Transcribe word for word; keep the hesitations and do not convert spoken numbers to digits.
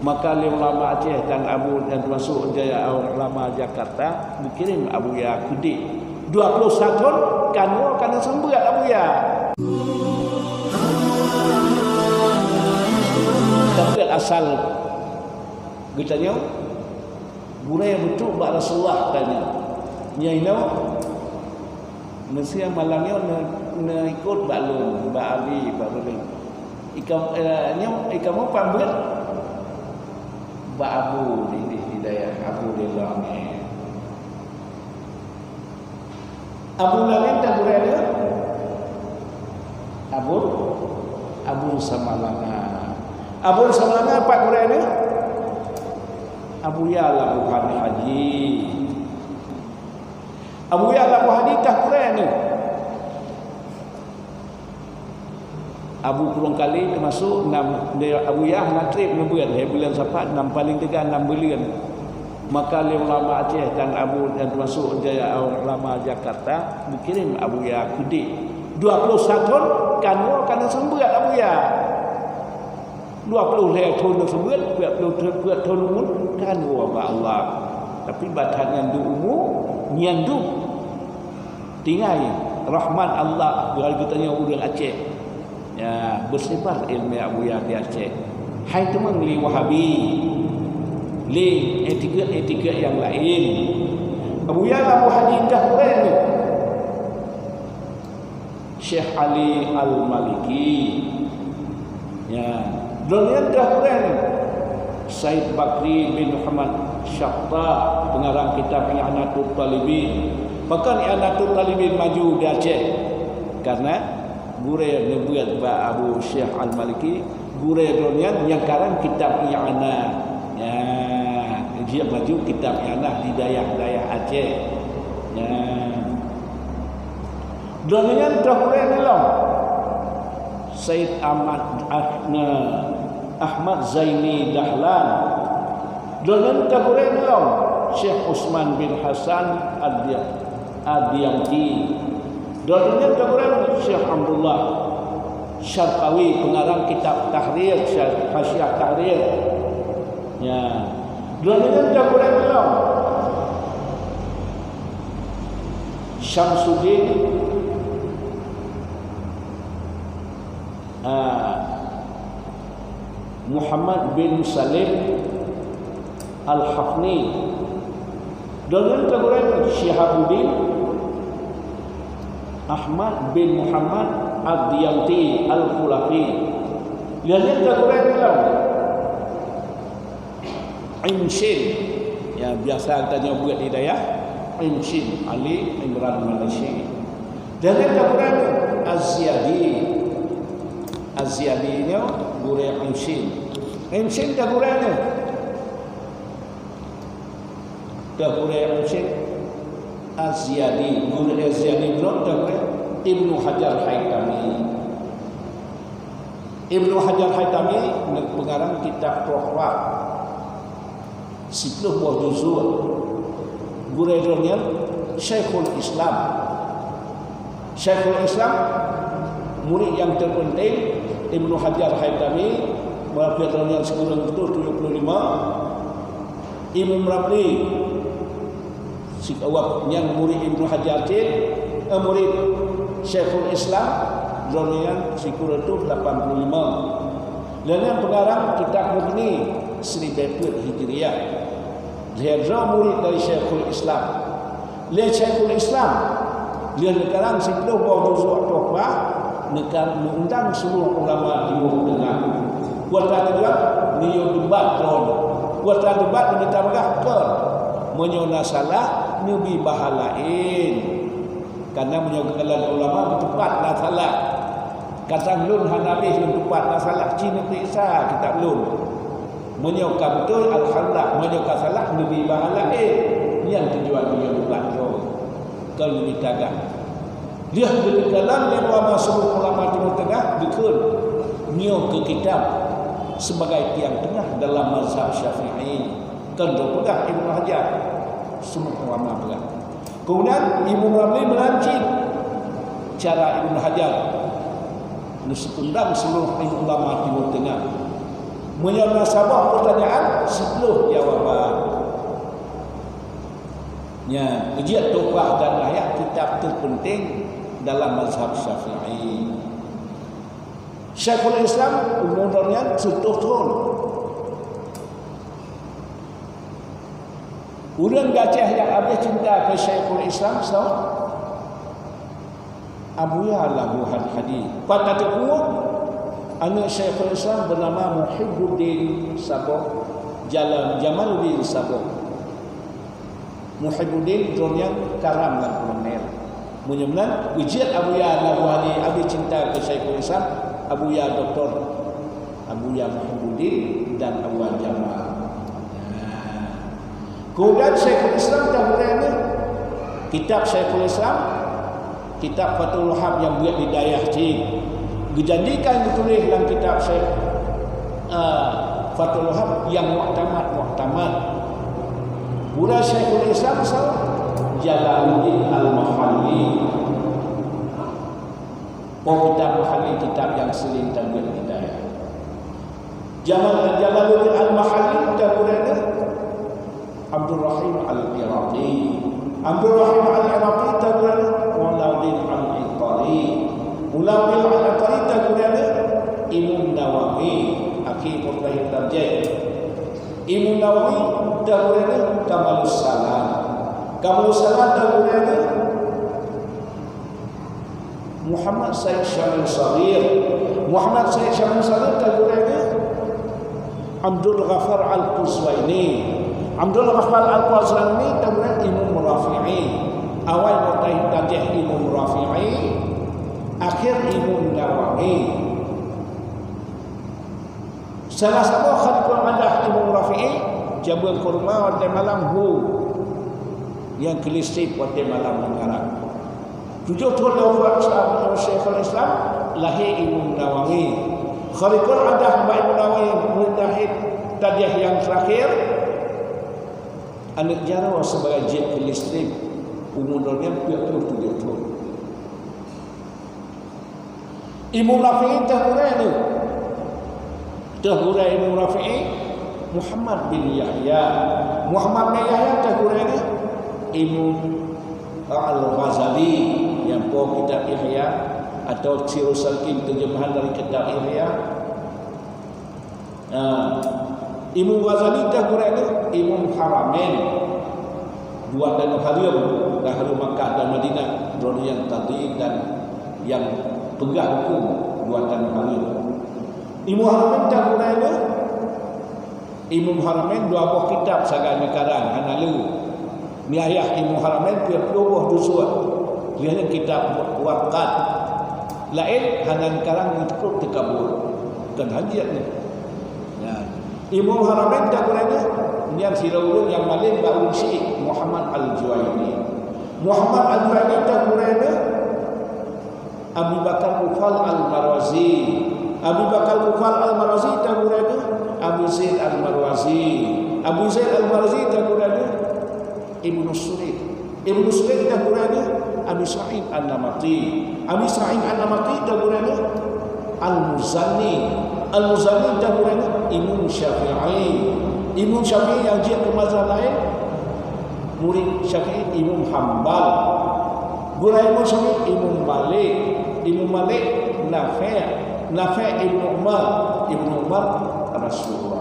Maka lé ulama Aceh dan Abu, dan termasuk jaya ulama Jakarta, geukirém Abuya keudéh. Dua ploh sat thon, kan woe ka neuseumeubeuet Abuya. Tapi asal geutanyoe, gurée beutôi bak Rasulullah tanya. Nyan inoe, meusé malam nyoe ne-, neukot bak lôn, bak Abi, bak Rabi. Ikam, eh, nyoe, ikam pat beuet? Bak Abu di, di, di dayah Abu di Lheueh. Abu laén ka gurée nyoe? Abu, Abu Samalanga. Abu Samalanga pat gurée nyoe? Abuya Labuhan Haji. Abuya Labuhan Haji ka gurée nyoe? Abu Kurung Kali teumasuk nam, Abuya na trép neubeuet hai buleuen Safar, nam paléng teuga nam buleuen. Maka lé ulama Aceh dan Abu, dan teumasuk jaya ulama Jakarta, geukirém Abuya keudéh. Dua ploh sat thon, kan woe ka neuseumeubeuet Abuya. Dua ploh lhée thon neuseumeubeuet, peuet ploh thon, peuet thon umu, kan woe bak Allah. Tapi bak that nyan di umu, nyan dum. Tinggai rahmat Allah bagi geutanyoe ureuëng Aceh. Ya, beuseubar iéleumé Abuya di Aceh. Hai teuma lé Wahabi, lé itikeuet-itikeuet nyang laén. Abuya Labuhan Haji ka gurée nyoe? Syekh Ali Al-Maliki. Ya, droeneuh ka gurée nyoe? Said Bakri bin Muhammad Syatta, pengarang kitab I'anatut Talibin. Pakon I'anatut Talibin maju di Aceh? Karena gurée neubeuet bak Abu Syekh Al-Maliki, gurée droeneuh nyang karang kitab I'anah. Ya, jeuet maju kitab I'anah di dayah-dayah Aceh. Ya. Droeneuh nyan troh gurée nyoe lom. Said Ahmad, Ah-, Ahmad Zaini Dahlan. Droeneuh nyan troh gurée nyoe lom. Syekh Usman bin Hasan Ad-, Ad-Diyanti. Droeneuh nyan troh gurée nyoe Syekh Abdullah Syarqawi, pengarang kitab Tahrir, Syar-, Hasyiah Tahrir. Ya. Droeneuh nyan troh gurée nyoe lom. Syamsuddin, ah, Muhammad bin Salim Al-Hafni. Droeneuh nyan troh gurée nyoe Syihabuddin Ahmad bin Muhammad Ad-Diyanti Al-Khulafi. Lheueh nyan troh gurée nyoe lom. Imshin, nyang biasa tanyoe beuet di dayah, Imshin, Ali Imran Malaysia. Dan nyang ka gurée nyoe, Az-Ziyadi. Az-Ziyadi nyoe gurée Imshin. Imshin ka gurée nyoe. Ka gurée Imshin, Az-Ziyadi, gurée Az-Ziyadi droe ka gurée Ibnu Hajar Haitami. Ibnu Hajar Haitami neupeungarang kitab Tuhfah, siplôh boh juzuk. Gurée droe nyan Syekhul Islam. Syekhul Islam, murit nyang terpenting Ibnu Hajar Haitami, meurapet droe nyan sikureueng reutôh tujoh puluh lima. Imam Ramli, sikawak nyan murit Ibnu Hajar cit, eh, murit Syekhul Islam, droe nyan sikureueng reutôh lapan puluh lima. Lheueh nyan peungarang kitab Mughni, siribée peuet Hijriah. Lheueh droe murit dari Syekhul Islam. Lé Syekhul Islam, lheueh neukarang siplôh boh juzuk Tuhfah, neuka-, neuundang seuluruh ulama Timur Teungah. Kuasa tujuan, neuyue debat droe. Kuasa debat, neumita peugah, "Kon, meunyoe na salah, neubi bahasa laén. Karena meunyoe geukalon ulama, beuteupat na salah. Kadang lôn hana beh lôn teupat na salah, ci neupeuriksa kitab lôn." Meunyoe ka beutôi, alhamdulillah. Meunyoe ka salah, neubi bahasa laén. Nyan tujuan meunyoe ubat droe. Kon neumita gah. Lheueh geukalon lé ulama seuluruh ulama Timur Teungah, geukheun nyoe keu kitab sebagai tiang teungah dalam mazhab Syafi'i. Kon droe peugah Ibnu Hajar, seuluruh ulama peugah. Keumudian, Imam Ramli meunan cit cara Ibnu Hajar neuseupeundang seuluruh ulama Timur Teungah. Meunyoe na saboh peurtanyaan, siplôh jawaban. Nyan, ujian Tuhfah dan Nahya kitab terpenting dalam mazhab Syafi'i. Syekhul Islam umur nyan seratus thon. Ureuëng Aceh nyang habéh cinta keu Syekhul Islam soe? Abuya Labuhan Hadi. Pat na teupeue? Aneuëk Syekhul Islam bernama Muhibbuddin Saboh, Jalan Jamaluddin Saboh. Muhibbuddin droe nyang karam ngon kolonel. Meunyoe meunan, ujian Abuya Labuhan Hadi habéh cinta keu Syekhul Islam, Abuya Doktor Abuya Muhibbuddin dan Abuya Jamal. Nah. Kemudian Syekhul Islam dah mulai ni, kitab Syekhul Islam, kitab Fathul Wahhab nyang buet di dayah cit. Geujanjikan geutuléh lam kitab Syekh, ah, Fathul Wahhab nyang muktamad-muktamad. Bunoe Syekhul Islam soe? Jalaluddin Al-Mahalli. Poh kitab Mahalli, kitab nyang seuling tabeuet di dayah. Jamal, Jalaluddin Al-Mahalli tabeuet Abdul Rahim Al-Iraqi. Abdul Rahim Al-Iraqi tabeuet Ulauddin Al-Itari. Ulauddin Al-Itari tabeuet Imam Nawawi, akhé mujtahid tarjih. Imam Nawawi tabeuet Kamalus Salam. Kamalus Salam tabeuet Muhammad Said Syamil Saghir. Muhammad Said Syamil Saghir tabeuet Abdul Ghaffar Al-Qazwini. Abdul Ghaffar Al-Qazwini tabeuet Imam Rafi'i. Awai mujtahid tarjih Imam Rafi'i, akhé Imam Nawawi. Salah saboh khalifah adah Imam Rafi'i, jameun kurma watée malam hu, nyang keulistrek watée malam ngon ngarang. Tujoh thon lheueh wafat Syekhul Islam, lahé Imam Nawawi. Khalifah adah bak Imam Nawawi, mujtahid tarjih nyang teurakhir, aneuëk jaroe sibagai jeuet keulistrek, umu droe nyan peuet ploh tujoh thon. Imam Rafi'i teuh gurée nyoe. Teuh gurée Imam Rafi'i, Muhammad bin Yahya. Muhammad bin Yahya teuh gurée nyoe Imam Al-Ghazali nyang po kitab Ihya atau Sirus Salikin, terjemahan dari kitab Ihya. Nah, Imam Ghazali teuh gurée nyoe Imam Haramain. Dua tanoh hareuem, tanoh hareuem Makkah dan Madinah, droe nyang tadhin dan nyang peugah huköm dua tanoh hareuem. Imam Haramain teuh gurée nyoe, Imam Haramain dua boh kitab sagai neukarang hana lé. Nihayah Imam Haramain peuet ploh boh juzuk. Lheueh nyan kitab Warqat. Laén hana neukarang, neuteupeue teuh kabur. Kon hanjeuet nyan. Nyan. Imam Haramain teuh gurée nyoe, nyan sidroe ureuëng nyang malém bak ureuëng syiek, Muhammad Al-Juwaini. Muhammad Al-Juwaini teuh gurée nyoe Abi Bakar Mufal Al-Marwazi. Abi Bakar Mufal Al-Marwazi teuh gurée nyoe Abi Zaid Al-Marwazi. Abi Zaid Al-Marwazi teuh gurée nyoe Ibnu Suraid. Ibnu Suraid teuh gurée nyoe Abi Sa'id An-Namati. Abi Sa'id An-Namati teuh gurée nyoe Al-Muzani. Al-Muzani teuh gurée nyoe Imam Syafi'i. Imam Syafi'i nyang jeuet keu mazhab laén, murid Syafi'i Imam Hambal. Gurée Imam Syafi'i Imam Malik. Imam Malik Nafi'. Nafi' Ibnu Umar. Ibnu Umar Rasulullah.